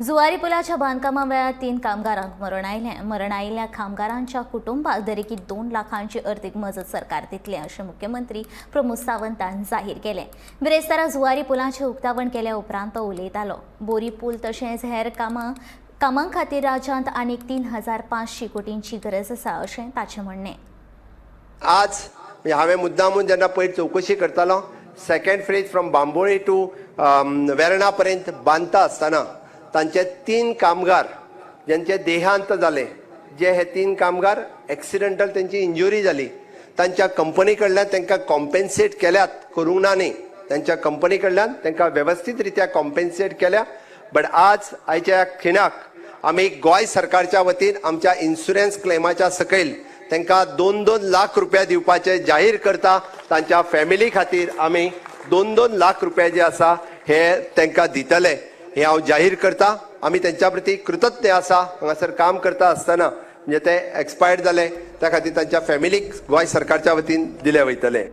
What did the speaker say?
जुवारी पुलाच्या बांदकामा वेळार तीन कामगारांक मरण आयलें. मरण आयिल्ल्या कामगारांच्या कुटुंबाक दरेकी 2 लाखांची अर्थीक मजत सरकार दितलें, अशें मुख्यमंत्री प्रमोद सावंतान जाहीर केलें. बिरेस्तारा जुवारी पुलाचें उक्तावण केल्या उपरांत तो उलयतालो. बोरी पूल तशेंच हेर कामां खातीर राज्यांत आनीक 3500 कोटींची गरज आसा, अशें ताचें म्हणणें. आज म्हणजे हांवें मुद्दामून जेन्ना पयर चवकशी करतालो, second phase from Bambolim to Verna पर्यंत बांदता आसतना तांचे तीन कामगार ज्यांचे देहांत जाले, जे हे तीन कामगार एक्सिडेंटल तेंची इंजुरी जाली, तांच्या कंपनी कडल्यान तांकां कॉम्पेन्सेट केल्यात, करूंक ना न्ही. तांच्या कंपनी कडल्यान तांकां वेवस्थीत रित्या कॉम्पेन्सेट केल्या. बट आज आयच्या खिणाक आमी गोंय सरकारच्या वतीन आमच्या इन्शुरन्स क्लेमाच्या सकयल तांकां 2-2 लाख रुपया दिवपाचे जाहीर करता. तांच्या फॅमिली खातीर आमी 2-2 लाख रुपया जे आसा हे तांकां दितले, हे हांव जाहीर करता. आमी तेंच्या प्रती कृतज्ञ आसा. हांगासर काम करता आसतना म्हणजे ते एक्सपायर्ड जाले, त्या खातीर तांच्या फॅमिलीक गोंय सरकारच्या वतीन दिले वयतले.